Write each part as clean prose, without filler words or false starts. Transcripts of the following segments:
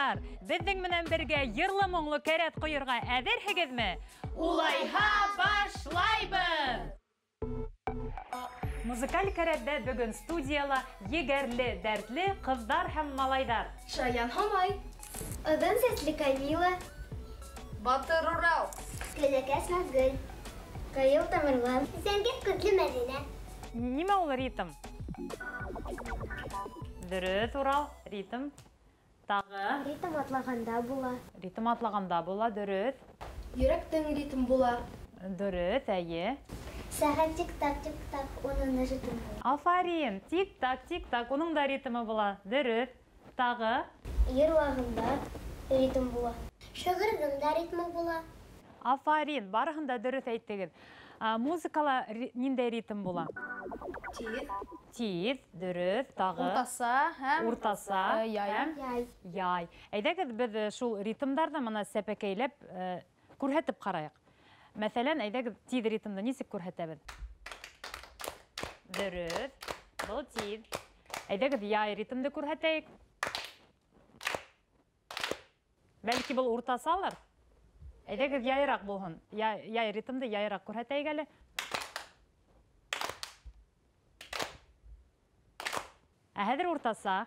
Ҡунаҡтар, беҙҙең менән бергә йырлы моңло кәрәт ҡойорға әҙерһегеҙме? Улайһа башлайбыҙ! Музыкаль кәрәттә бөгөн студияла егәрле, дәртле ҡыҙҙар һәм малайҙар. Шаян Һомай, Оҙон сәсле Камила, Батыр Урал, Көләкәс Назгөл, Ҡыйыу Тамерлан, Зәңгәр күҙле Мәҙинә. Нимә ул ритм? Дөрөҫ, Урал, ритм. Тағы. Ритм атлағанда була. Ритм атлағанда була, дөрөҫ. Йөрәктең ритм була. Дөрөҫ, әйе. Сәғәт тик-так, тик-так, уның да ритмы була. Афарин, тик-так, тик-так, уның да ритмы була. Дөрөҫ. Тағы. Йырлағанда ритм була. Шығырҙың да ритмы була. Афарин, барыһын да дөрөҫ әйттегеҙ. Музыкала ниндәй ритм була? Тиҙ. Тиҙ, дөрөҫ, тағы. Уртаса һәм Уртаса яй. һәм Яй. Яй. Әйҙәгеҙ беҙ шул ритмдарҙы мына сәпәкәйләп күрһәтеп ҡарайыҡ. Мәҫәлән, әйҙәгеҙ тиҙ ритмды нисек күрһәтәбеҙ? Дөрөҫ, был тиҙ. Әйҙәгеҙ яй ритмды күрһәтәйек. Бәлки был уртасалыр? Әйҙәгеҙ яйыраҡ булһын. Яй ритмды яйыраҡ күрһәтәйек әле. Ә хәҙер уртаса.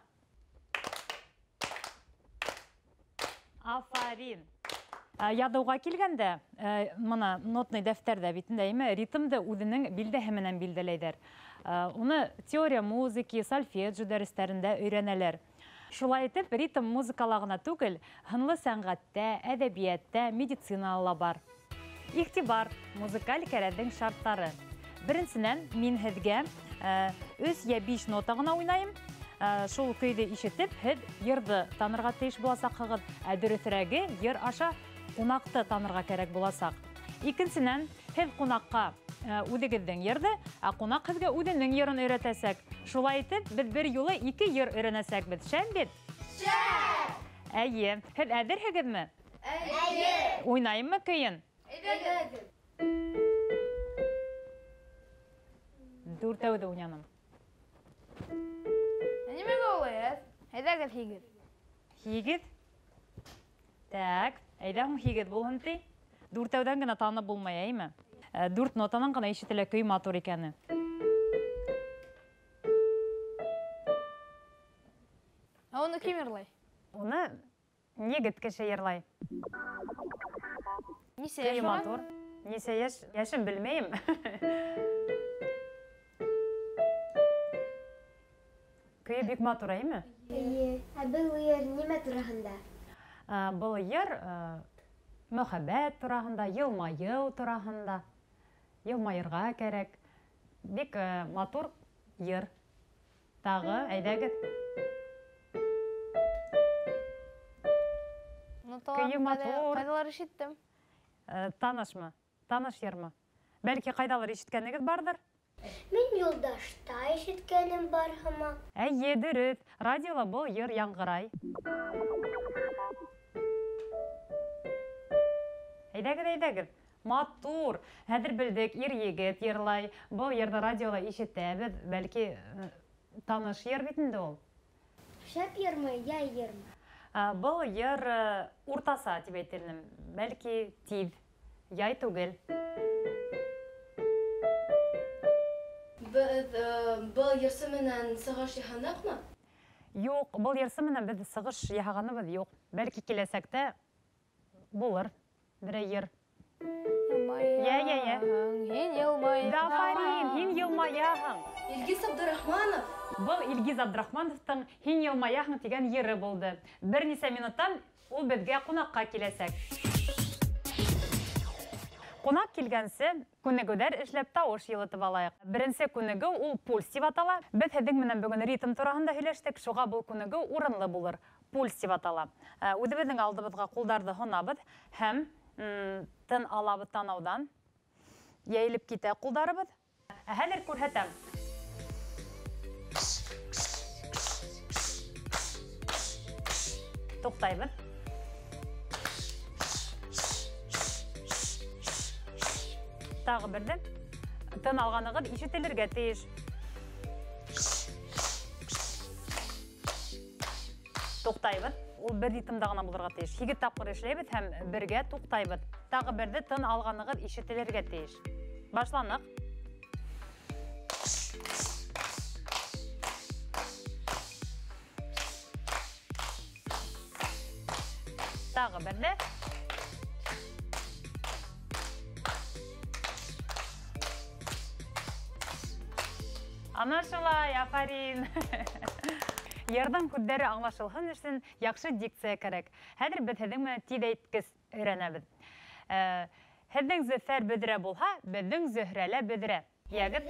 Афарин. Яҙыуға килгәндә, мына нотный дәфтәрҙә бит инде, әйме, ритмды үҙенең билдәһе менән билдәләйҙәр. Уны теория музыки, сольфеджио дәрестәрендә өйрәнәләр. Шулай итеп, ритм музыкала ғына түгел, һынлы сәнғәттә, әҙәбиәттә, медицинала ла бар. Иғтибар, музыкаль кәрәҙҙең шарттары. Беренсенән, мин һеҙгә 3 йә 5 нота ғына уйнайым. Шул көйҙө ишетеп, һеҙ йырҙы танырға тейеш буласаҡһығыҙ. Ә дөрөҫөрәге, йыр аша ҡунаҡты танырға кәрәк буласаҡ. Икенсенән, һеҙ ҡунаҡҡа үҙегеҙҙең йырҙы, ә ҡунаҡ һеҙгә үҙенең йырын өйрәтәсәк. Шулай итеп, беҙ бер юлы 2 йыр өйрәнәсәкбеҙ. Шәм бит? Шәп! Әйе. Һеҙ әҙерһегеҙме? Әйе. Уйнайыммы көйөн? Әйҙәгеҙ. Дүртәүҙе уйнаным. Нимәгә улай, ә? Әйҙәгеҙ 8. 8? Так, әйҙә һуң 8 булһын ти. Дүртәүҙән генә танып булмай, әйме? 4 нотанан ғына ишетелә көй матур икәне. Ә уны кем йырлай? Уны егет кеше йырлай. Нисә Көйө йәш уға? матур. Нисә йәш? Йәшен белмәйем. Көйө бик матур, әйме? Эйе. Ә был йыр нимә тураһында? Был йыр мөхәббәт тураһында, йылмайыу тураһында. Йылмайырға кәрәк. Бик матур йыр. Тағы, әйҙәгеҙ. Көйө матур. Ҡайҙалар ишеттем. Танышмы? Таныш йырмы? Бәлки ҡайҙалыр ишеткәнегеҙ барҙыр? Мин юлдашта ишеткәнем бар һымаҡ. Әйе, дөрөҫ. Радиола был йыр яңғырай. Әйҙәгеҙ, әйҙәгеҙ. Матур. Хәҙер белдек, ир егет йырлай. Был йырҙы радиола ишетәбеҙ. Бәлки таныш йыр бит инде ул. Шәп йырмы, яй йырмы? Был йыр уртаса тип әйтер инем. Бәлки тиҙ, яй түгел. Беҙ был йырсы менән сығыш яһаныҡмы? Юҡ, был йырсы менән беҙ сығыш яһағаныбыҙ юҡ. Бәлки киләсәктә булыр берәй йыр. Йылмаяһың, Йә, йә, йә. һин йылмаяһың. Да, афарин, һин йылмаяһың. Илгиз Абдрахманов. Был Илгиз Абдрахмановтың Һин йылмаяһың тигән йыры булды. Бер нисә минуттан ул беҙгә ҡунаҡҡа киләсәк. Ҡунаҡ килгәнсе күнегеүҙәр эшләп тауыш йылытып алайыҡ. Беренсе күнегеү ул пульс тип атала. Беҙ һеҙҙең менән бөгөн ритм тураһында һөйләштек, шуға был күнегеү урынлы булыр. Пульс тип атала. Үҙебеҙҙең алдыбыҙға ҡулдарҙы һонабыҙ һәм тын алабыҙ танауҙан. Йәйелеп китә ҡулдарыбыҙ. Ә хәҙер күрһәтәм. Туҡтайбыҙ. Тағы берҙе. Тын алғанығыҙ ишетелергә тейеш. Туҡтайбыҙ. Ул бер ритмда ғына булырға тейеш. 8 тапҡыр эшләйбеҙ һәм бергә туҡтайбыҙ. Тағы берҙе тын алғанығыҙ ишетелергә тейеш. Башланыҡ. Тағы берҙе. Ана шулай, афарин. Йырҙың һүҙҙәре аңлашылһын өсөн яҡшы дикция кәрәк. Хәҙер беҙ һеҙҙең менән тиҙәйткес өйрәнәбеҙ. Һеҙҙең Зөфәр бөҙрә булһа, беҙҙең Зөһрә лә бөҙрә. Йәгеҙ.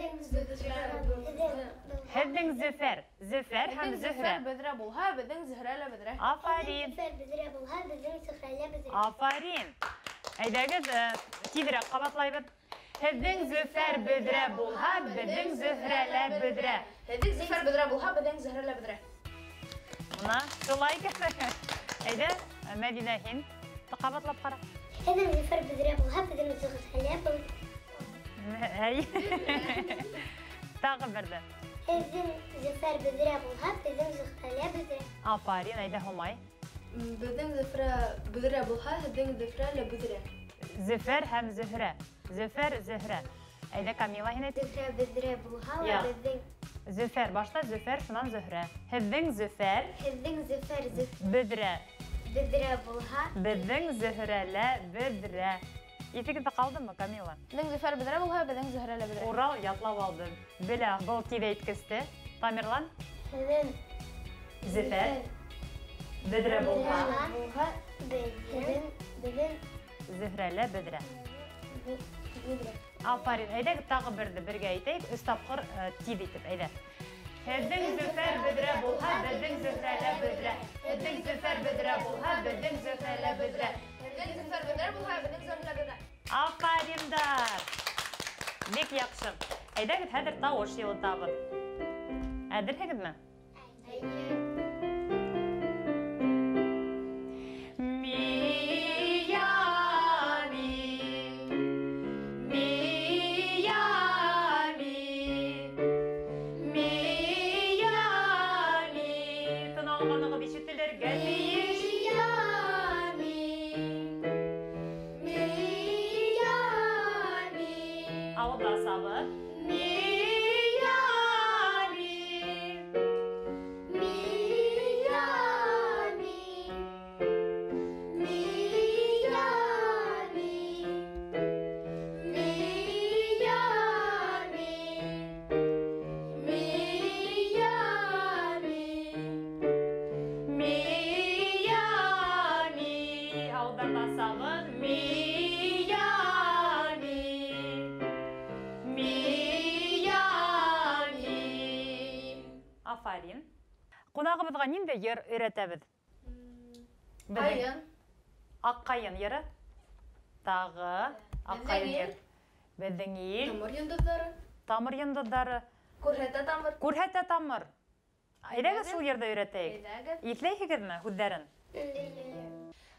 Һеҙҙең Зөфәр, Зөфәр һәм Зөһрә. Зөфәр бөҙрә булһа, беҙҙең Зөһрә лә бөҙрә. Афарин. Зөфәр бөҙрә булһа, беҙҙең Зөһрә лә бөҙрә. Афарин. Әйҙәгеҙ, тиҙерәк ҡабатлайбыҙ. Һеҙҙең Зөфәр бөҙрә булһа, беҙҙең Зөһрә лә бөҙрә. Һеҙҙең Зөфәр бөҙрә булһа, беҙҙең Зөһрә лә бөҙрә. Мына шулай кәрәк. Әйҙә, Мәҙинә, һин ҡабатлап ҡара. Һеҙҙең Зөфәр бөҙрә булһа, беҙҙең Зөһрә лә бөҙрә. Әй. Тағы берҙе. Һеҙҙең Зөфәр бөҙрә булһа, беҙҙең Зөһрә лә бөҙрә. Афарин, әйҙә, Һомай. Беҙҙең Зөфрә бөҙрә булһа, һеҙҙең Зөфрә лә бөҙрә. Зөфәр һәм Зөһрә. Зөфәр, Зөһрә. Әйҙә, Камила, һин әйт. Зөфрә бөҙрә булһа, беҙҙең Зөфәр, башта Зөфәр, шунан Зөһрә. Һеҙҙең Зөфәр Һеҙҙең Зөфәр бөҙрә. Бөҙрә булһа, беҙҙең Зөһрә лә бөҙрә. Иҫегеҙҙә ҡалдымы, Камила? Беҙҙең Зөфәр бөҙрә булһа, беҙҙең Зөһрә лә бөҙрә. Урал ятлап алды. Белә, был тиҙәйткесте. Тамерлан? Һеҙҙең Зөфәр бөҙрә булһа, булһа, беҙҙең Зөһрә лә бөҙрә. Бөҙрә. Афарин. Әйҙәгеҙ тағы берҙе бергә әйтәйек, 3 тапҡыр тиҙ итеп, әйҙә. Һеҙҙең Зөфәр бөҙрә булһа, беҙҙең Зөһрә лә бөҙрә. Һеҙҙең Зөфәр бөҙрә булһа, беҙҙең Зөһрә лә бөҙрә. Һеҙҙең Зөфәр бөҙрә булһа, беҙҙең Зөһрә лә бөҙрә. Афариндар! Бик яҡшы. Әйҙәгеҙ хәҙер тауыш йылытабыҙ. Әҙерһегеҙме? Әйе. Ҡунағыбыҙға ниндәй йыр өйрәтәбеҙ? Ҡайын. Аҡ ҡайын йыры. Тағы аҡ ҡайын йыр. Беҙҙең ил. Тамыр йондоҙҙары. Тамыр йондоҙҙары. Күрһәтә тамыр. Күрһәтә тамыр. Әйҙәгеҙ шул йырҙы өйрәтәйек. Әйҙәгеҙ. Иҫләйһегеҙме һүҙҙәрен?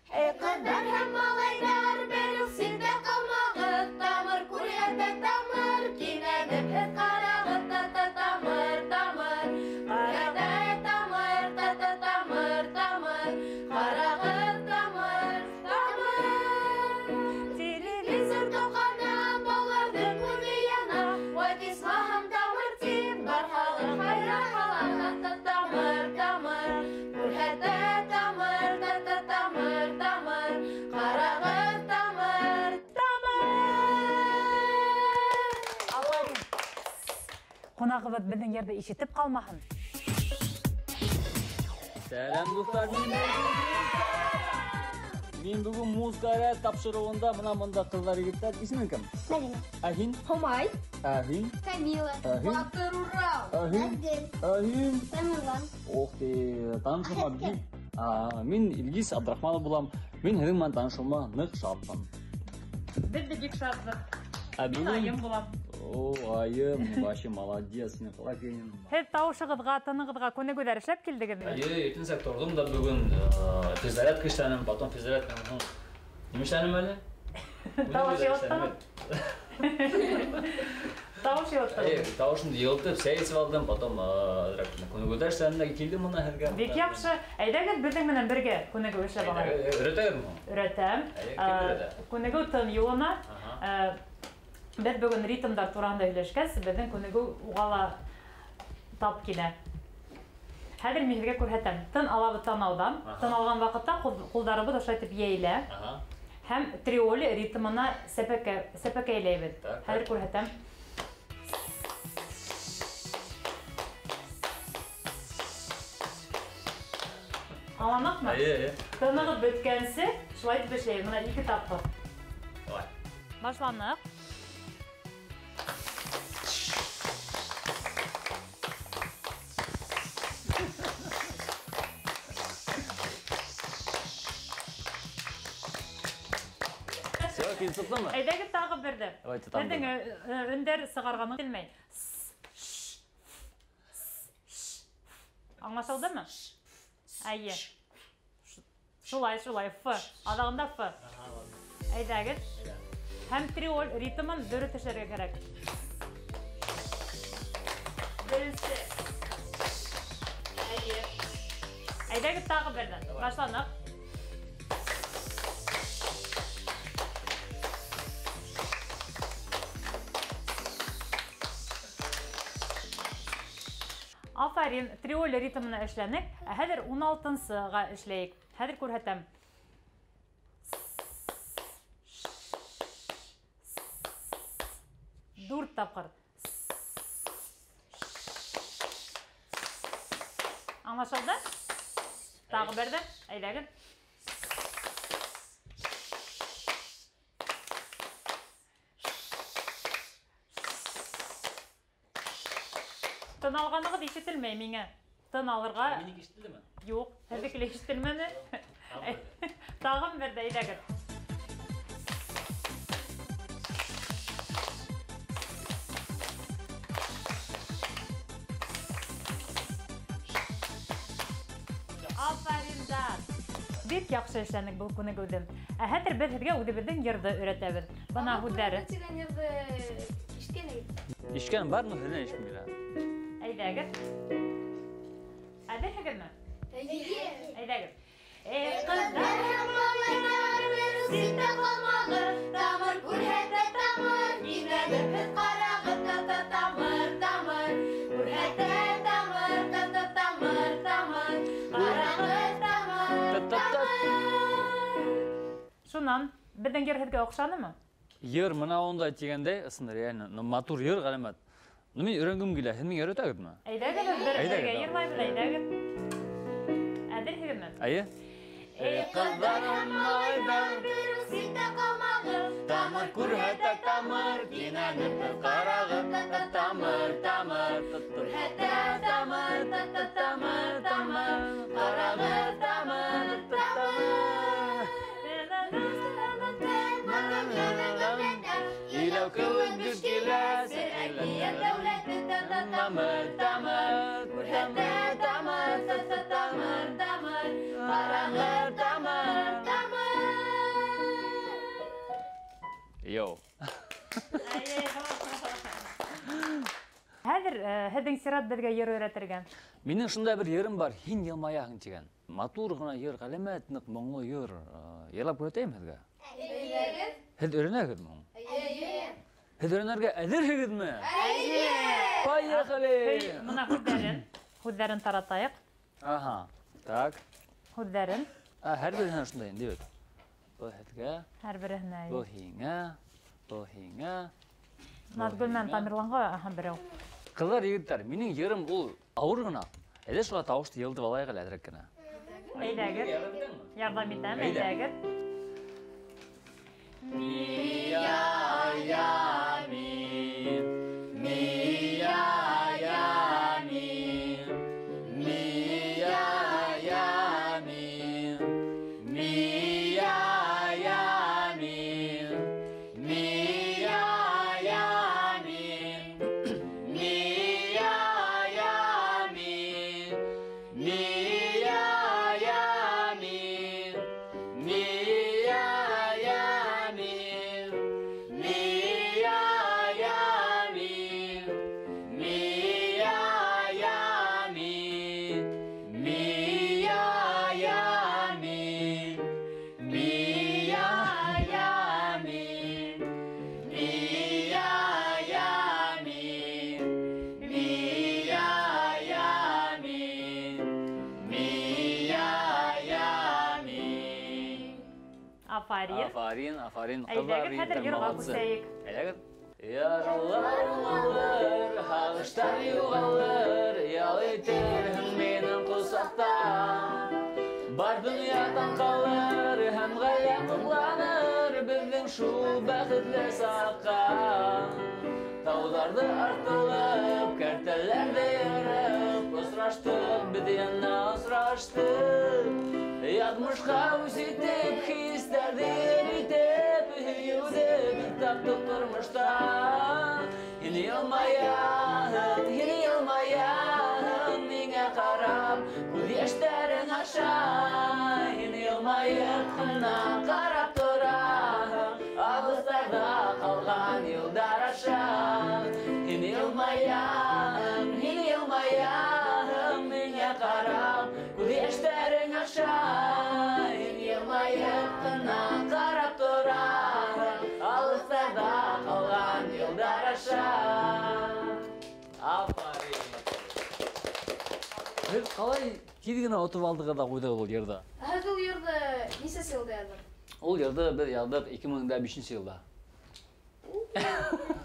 Эй, ҡыҙҙар һәм малайҙар, бер үк ситтә ҡалмағыҙ. Тамыр күрһәтә тамыр, кинәнеп һеҙ ҡарағыҙ. Та-та тамыр, тамыр. Күрһәтә тамыр, та-та тамыр, тамыр. Ҡарағыҙ тамыр, тамыр. Телевизор тоҡана, балаларҙың күҙе яна. Вәт исмаһам тамыр тип, бар халыҡ хайран ҡала. Та-та тамыр, тамыр. Күрһәтә тамыр, та-та тамыр, тамыр. Ҡарағыҙ тамыр, тамыр. Афарин. Ҡунағыбыҙ беҙҙең йырҙы ишетеп ҡалмаһын. Сәләм, дуҫтар. Мин бөгөн музыка тапшырыуында бына бында ҡыҙҙар, егеттәр. Исемең кем? Мәҙинә. Ә һин? Һомай. Ә һин? Камила. Ә һин? Батыр Урал. Ә һин? Назгөл. Ә һин? Тамерлан. Ох ты, танышыуыма Әхәт бик. Мин Илгиз Абдрахманов булам. Мин һеҙҙең менән танышыуыма ныҡ шатмын. Беҙ ҙә бик шатбыҙ. Ә Мин бөгөн айым булам. О, айым, вообще молодец, һин ҡалай килгәнең? Һеҙ тауышығыҙға, тынығыҙға күнегеүҙәр эшләп килдегеҙме? Эйе, иртәнсәк торҙом да бөгөн физзарядка эшләнем, потом физзарядканан һуң нимә эшләнем әле? Тауыш Күнегеүҙәр йылыттыңмы? эшләнем. Тауыш йылыттығыҙ? Тауышымды йылытып, сәй эсеп алдым, потом күнегеүҙәр эшләнем дә килдем мына һеҙгә. Бик яҡшы. Әйҙәгеҙ беҙҙең менән бергә күнегеү эшләп алайыҡ. Өйрәтәгеҙме һуң? Өйрәтәм. Күнегеү тын юлына. Беҙ бөгөн ритмдар тураһында һөйләшкәс, беҙҙең күнегеү уға ла тап килә. Хәҙер мин һеҙгә күрһәтәм. Тын алабыҙ танауҙан. Тын алған ваҡытта ҡулдарыбыҙ ошолай итеп йәйелә. Һәм триоли ритмына сәпәкәйләйбеҙ. Хәҙер күрһәтәм. Аңланыҡмы? Әйе, әйе. Тынығыҙ бөткәнсе шулай итеп эшләйбеҙ. Бына 2 тапҡыр. Давай. Башланыҡ. Килеп сыҡтымы? Әйҙәгеҙ тағы берҙе. Давайте тағы Беҙҙең, берҙе. өндәр сығарғаны килмәй. Аңлашылдымы? Әйе. Шулай, шулай, Ф. Аҙағында Ф. Әйҙәгеҙ. Һәм триоль ритмын дөрөҫ эшләргә кәрәк. Беренсе. Әйе. Әйҙәгеҙ тағы берҙе. Башланыҡ. Афарин, триоль ритмына эшләнек. Ә хәҙер 16-ға эшләйек. Хәҙер күрһәтәм. 4 тапҡыр. Аңлашылды? Тағы берҙе. Әйҙәгеҙ. Тын алғанығыҙ ишетелмәй миңә. Тын алырға... Минеке ишетелдеме? Юҡ, һеҙҙеке лә ишетелмәне. Тағын берҙе, әйҙәгеҙ. Афариндар! Бик яҡшы эшләнек был күнегеүҙе. Ә хәҙер беҙ һеҙгә үҙебеҙҙең йырҙы өйрәтәбеҙ. Бына һүҙҙәре. Тигән йырҙы ишеткәнегеҙ? Ишеткәнем бармы? Һеҙҙән ишеткем килә. Әйҙәгеҙ. Әҙерһегеҙме? Әйе. Әйҙәгеҙ. Эй, ҡыҙҙар һәм малайҙар, бер ситтә ҡалмағыҙ. Тамыр күрһәтә тамыр, кинәнеп һеҙ ҡарағыҙ. Та-та тамыр, тамыр, күрһәтә тамыр, та-та тамыр, тамыр, ҡарағыҙ тамыр, тамыр. Шунан, беҙҙең йыр һеҙгә оҡшанымы? Йыр мына ундай тигәндәй, ысын реально, но матур йыр ғәләмәт. Ну, мин өйрәнгем килә, һеҙ миңә өйрәтәгеҙме? Әйҙәгеҙ, бер Әйҙәгеҙ, бергә давай. йырлайбыҙ, әйҙәгеҙ. Әҙерһегеҙме? Әйе. Эй, ҡыҙҙар һәм малайҙар, бер ситтә ҡалмағыҙ. Тамыр күрһәтә тамыр, кинәнеп һеҙ ҡарағыҙ. Та-та тамыр, тамыр, күрһәтә тамыр, та-та тамыр, тамыр, ҡарағыҙ тамыр, тамыр. Иләү кеүек гөж килә, Әкиәт дәүләте, та-та тамыр, тамыр, күрһәтә тамыр, та-та тамыр, тамыр, ҡарағыҙ тамыр, тамыр. Йоу. Хәҙер, һеҙҙең сират беҙгә йыр өйрәтергә. Минең шундай бер йырым бар, Һин йылмаяһың тигән. Матур ғына йыр, ғәләмәт ныҡ моңло йыр. Йырлап күрһәтәйем һеҙгә? Әйҙәгеҙ. Һеҙ өйрәнәгеҙме һуң? Әйе. Һеҙ өйрәнергә әҙерһегеҙме? Әйе. Поехали! Бына һүҙҙәрен таратайыҡ. Ага, так. Һүҙҙәрен. Һәр береһенә шундай инде бит. Был һеҙгә. Һәр береһенә, әйе. Был һиңә, был һиңә, был Назгөл менән һиңә. Тамерланға, аһа, берәү. Ҡыҙҙар, егеттәр, минең йырым ул ауыр ғына. Әйҙә шуға тауышты йылытып алайыҡ әле әҙерәк кенә. Әйҙәгеҙ. Ярҙам итәм, Әйҙә. әйҙәгеҙ. Мия, я, ми, мия, я, ми, мия, я, ми, мия, я, ми, мия, я, ми, мия, я, ми, мия, я, ми, мия, я, ми, Афарин, афарин. Ҡыҙҙар, хәҙер йырға күсәйек. Әйҙәгеҙ. Яралар уңалыр, һағыштар юғалыр, ял итерһең минең ҡосаҡта. Бар донъя таң ҡалыр һәм ғаләм һоҡланыр беҙҙең шул бәхетле саҡҡа. Тауҙарҙы артылып, кәртәләрҙе ярып, осраштыҡ, беҙ янә осраштыҡ. Яҙмышҡа үс итеп, хистәрҙе итеп, һөйөүҙе беҙ таптыҡ тормошта. Һин йылмаяһың, һин йылмаяһың, миңә ҡарап, күҙ йәштәрең аша. Һин йылмайып ҡына ҡарап тораһың, алыҫтарҙа ҡалған йылдар аша. Һин йылмаяһың, һин йылмаяһың, миңә ҡарап, күҙ йәштәрең аша. Һин йылмайып ҡына ҡарап тораһың, алыҫтарҙа ҡалған йылдар аша. Афарин! Беҙ ҡалай тиҙ генә отоп алдыҡ ҙа ҡуйҙыҡ ул йырҙы. Һеҙ ул йырҙы нисәнсе йылда яҙҙығыҙ? Ул йырҙы беҙ яҙҙыҡ 2005 йылда.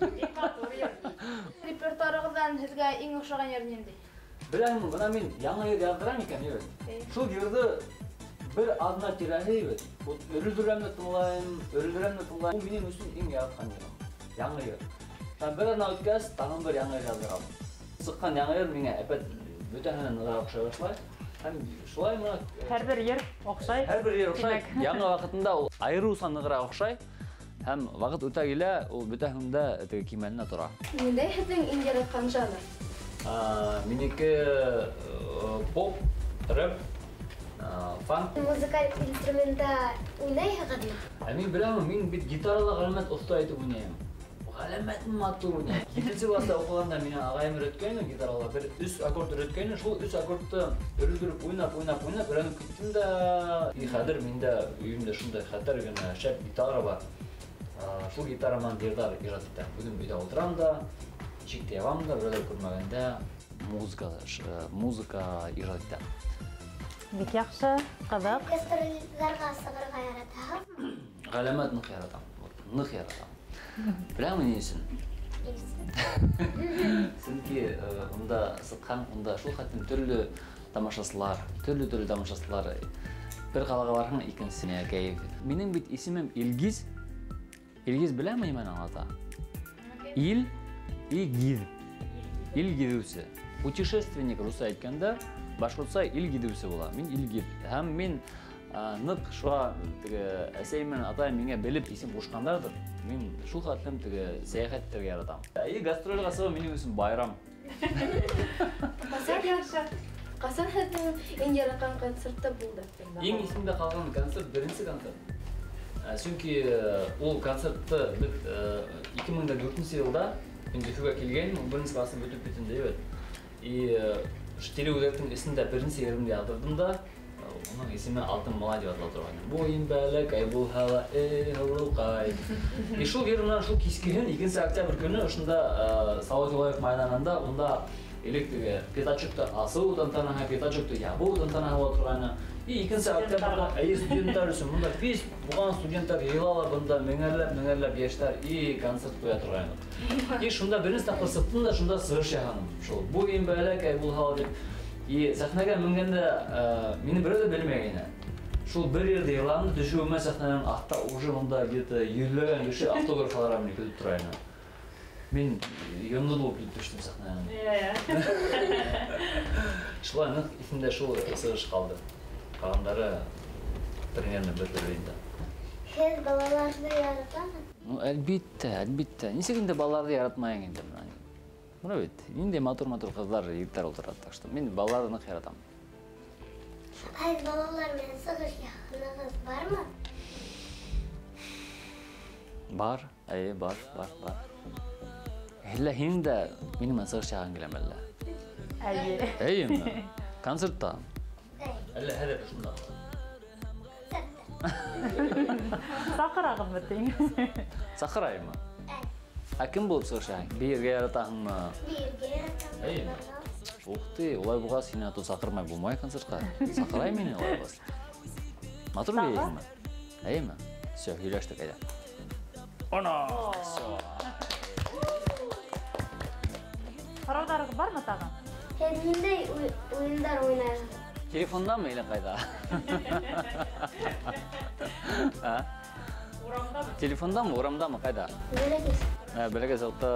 Бик матур йыр. Репертуарығыҙҙан һеҙгә иң оҡшаған йыр ниндәй? Беләһеңме, бына мин яңы йыр яҙҙырам икән, егет. Шул йырҙы бер аҙна тирәһе, егет. Вот өрөлдөрәм дә тыңлайым, өрөлдөрәм дә тыңлайым. Ул минең өсөн иң яратҡан йырым. Яңы йыр. Һәм бер аҙна үткәс, тағын бер яңы йыр яҙҙырам. Сыҡҡан яңы йыр миңә әпәт бөтәһенән нығыраҡ оҡшай башлай. Һәм шулай мына һәр бер йыр оҡшай. Һәр бер йыр оҡшай. Яңы ваҡытында ул айырыуса нығыраҡ оҡшай. Һәм ваҡыт үтә килә, ул бөтәһендә теге кимәленә тора. Ниндәй һеҙҙең иң яратҡан жанр? Минеке поп, рэп, фанк. Музыкаль инструментта уйнайһығыҙмы? Ә мин беләм, мин бит гитарала ғәләмәт оҫта итеп уйнайым. Ғәләмәт матур уйнайым. 7-нсе класста уҡығанда мине ағайым өйрәткәйне гитарала, бер 3 аккорд өйрәткәйне, шул 3 аккордты өрөлдөрөп уйнап, уйнап, уйнап өйрәнеп киттем дә. И хәҙер миндә өйөмдә шундай хәтәр генә шәп гитара бар. Шул гитара менән йырҙар ижад итәм. Үҙем өйҙә ултырам да, ишекте ябам да, берәүҙәр күрмәгәндә музыка ижад итәм. Бик яҡшы, ҡыҙыҡ. Гастролдәргә сығырға яратаһығыҙмы? Ғәләмәт ныҡ яратам. Ныҡ яратам. Беләһеңме ни өсөн? Сөнки унда сыҡһаң, унда шул хәтлем төрлө тамашасылар, төрлө-төрлө тамашасылар. Бер ҡалаға барһаң, икенсеһенә кәйеф. Минең бит исемем Илгиз. Илгиз беләме нимәне аңлата? Ил и гиҙ. Ил гиҙеүсе. Путешественник русса әйткәндә, башҡортса ил гиҙеүсе була. Мин Илгиз. Һәм мин ныҡ шуға теге әсәйем менән атайым миңә белеп исем ҡушҡандарҙыр. Мин шул хәтлем теге сәйәхәт итергә яратам. И гастролгә сығыу минең өсөн байрам. Ҡасан һеҙҙең иң яратҡан концертта булды? Иң иҫемдә ҡалған концерт беренсе концерт. Сөнки ул концертты беҙ 2004 йылда мин Өфөгә килгәнмен, ун беренсе классын бөтөп бит инде, бит. И телеүҙәктең эсендә беренсе йырымды яҙҙырҙым да, уның исеме Алтын малай тип атала торғайны. Буйым бәләкәй булһа ла, эй, һылыуҡай. И шул йыр менән шул кискеһен 2 октябрь көнө ошонда Салауат Юлаев майҙанында унда элек теге пятачокты асыу тантанаһы, пятачокты ябыу тантанаһы була торғайны. И 2 октябрҙа әйе студенттар өсөн бында весь булған студенттар йыйыла ла бында меңәрләп, меңәрләп йәштәр и концерт ҡуя торғайны. И шунда беренсе тапҡыр сыҡтым да шунда сығыш яһаным. Шул буйым бәләкәй булһа ла тип. И сәхнәгә менгәндә мине берәү ҙә белмәгәйне. Шул бер ерҙә йырланым, төшөүемә сәхнәнең аҫта уже унда где-то йөҙләгән кеше автограф алырға мине көтөп тора ине. Мин йондоҙ булып килеп төштөм сәхнәнән. Шулай ныҡ иҫемдә шул сығыш ҡалды. Ҡалғандары примерно бер төрлө инде. Һеҙ балаларҙы яратаһығыҙ? Ну, әлбиттә, әлбиттә. Нисек инде балаларҙы яратмайың инде бына. Бына бит, ниндәй матур-матур ҡыҙҙар, егеттәр ултыра. Так что мин балаларҙы ныҡ яратам. Һеҙ балалар менән сығыш яһағанығыҙ бармы? Бар, әйе, бар, бар, бар. Әллә һин дә минең менән сығыш яһағың киләме әллә? Әйе. Әйеме? Концертта? Әйе. Әллә хәҙер шунда? Концертта. Саҡырағыҙмы тиң? Саҡырайыммы? Әйе. Ә кем булып сығыш яһайың? Бейергә яратаһыңмы? Бейергә яратам. Әйеме? Ух ты, улай булғас һине ату саҡырмай булмай концертҡа. Саҡырай мине улай булғас. Матур Саҡыр. бейейеңме? Әйеме? Все, һөйләштек әйҙә. Ана, все. Һорауҙарығыҙ бармы тағы? Һеҙ ниндәй уйындар уйнайһығыҙ? Телефондамы или ҡайҙа? Урамдамы? Телефондамы, урамдамы, ҡайҙа? Бәләкәс. Бәләкәс ваҡытта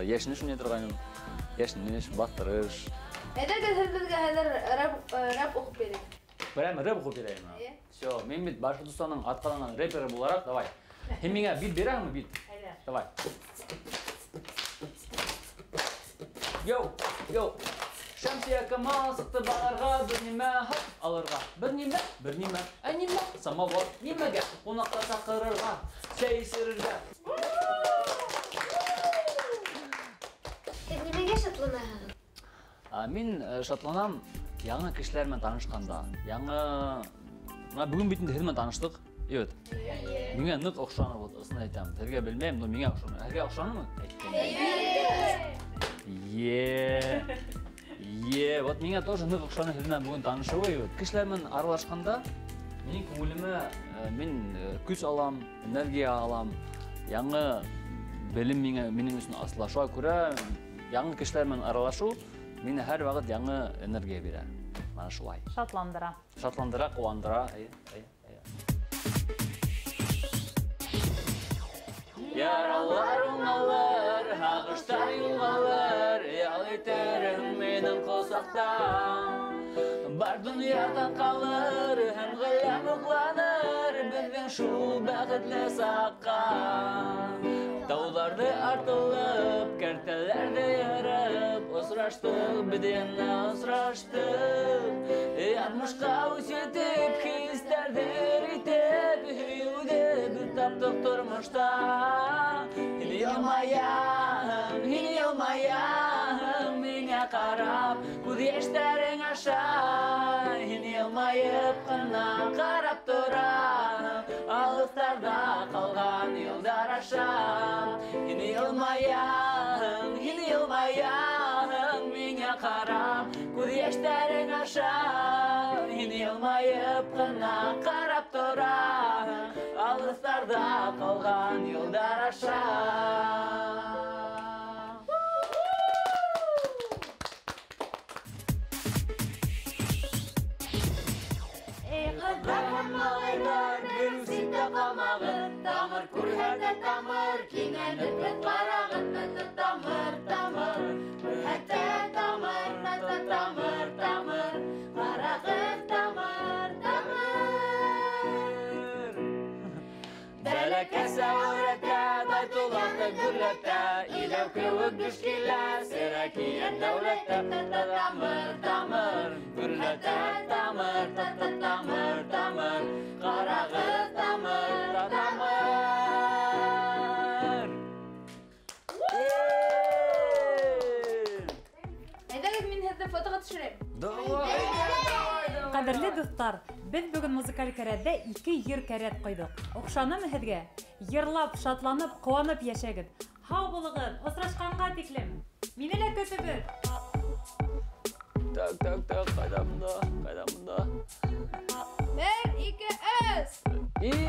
йәшенеш уйнай торғайным. Йәшенеш, баҫтырыш. Әйҙәгеҙ, һеҙ беҙгә хәҙер рэп уҡып бирегеҙ. Прямо рэп уҡып бирәйемме? Эйе. Все, мин бит Башҡортостандың атҡаҙанған рэперы булараҡ, давай. Һин миңә бит бирәһеңме, бит? Әйҙә. Давай. Йоу, йоу. Шәмсиә Камал сыҡты баҙарға, бер нимә һатып алырға. Бер нимә, бер нимә, ә нимә, самовар, нимәгә, ҡунаҡҡа саҡырырға, сәй эсерергә. Һеҙ нимәгә шатланаһығыҙ? Мин шатланам яңы кешеләр менән танышҡанда. Яңы... Мына бөгөн бит инде һеҙ менән таныштыҡ. Эйе. Миңә ныҡ оҡшаны, вот, ысын әйтәм. Һеҙгә белмәйем, но миңә оҡшаны. Һеҙгә оҡшанымы? Әйткәндәй. Е. Е, вот миңә тоже ныҡ оҡшаны һеҙ менән бөгөн танышыуы. Эйе. Кешеләр менән аралашҡанда минең күңелемә, мин көс алам, энергия алам, яңы белем минең өсөн асыла. Шуға күрә яңы кешеләр менән аралашыу мине һәр ваҡыт яңы энергия бирә. Мана шулай. Шатландыра. Шатландыра, ҡыуандыра. Эйе, эйе, эйе. Яралар уңалыр, һағыштар юғалыр, ял итерһең минең ҡосаҡта. Бар донъя тарҡалыр, һәм ғаләм уҡланыр, беҙҙең шул бәхетле саҡҡа. Тауҙарҙы артылып, кәртәләрҙе ярып, осраштыҡ, беҙ йәнә осраштыҡ. Яҙмышҡа үс итеп, хистәрҙе итеп, һөйөүҙе беҙ таптыҡ тормошта. Һин йылмаяһың, һин йылмаяһың, миңә ҡарап, күҙ йәштәрең аша. Һин йылмайып ҡына ҡарап тораһың, алыҫтарҙа ҡалған юлдар аша. Һин йылмаяһың, һин йылмаяһың, миңә ҡарап, күҙ йәштәрең аша. Һин йылмайып ҡына ҡарап тораһың, алыҫтарҙа ҡалған юлдар аша. Ҡыҙҙар һәм малайҙар, бер ситтә ҡалмағыҙ, тамыр күрһәтә тамыр, кинәнеп беҙ ҡарағыҙ, тамыр, тамыр, күрһәтә тамыр, тамыр, тамыр, ҡарағыҙ, тамыр, тамыр. Бәләкәс әүрәтә, тайтулаҡты гөрләтә, иләү кеүек гөж килә, серәкиән дәүләттә, тамыр, тамыр, гөрләтә, тамыр, тамыр, тамыр, ҡарағыҙ, тамыр, тамыр. Әйҙәгеҙ, мин һеҙҙе фотоға төшөрәм. Давай! Ҡәҙерле дуҫтар, беҙ бөгөн музыкаль кәрәҙҙә 2 йыр кәрәҙ ҡойҙоҡ. Оҡшанымы һеҙгә? Йырлап, шатланып, ҡыуанып йәшәгеҙ. Һау булығыҙ, осрашҡанға тиклем. Мине лә көтөгөҙ. Так, так, так, ҡайҙа бында, ҡайҙа бында? 1, 2, 3. Ил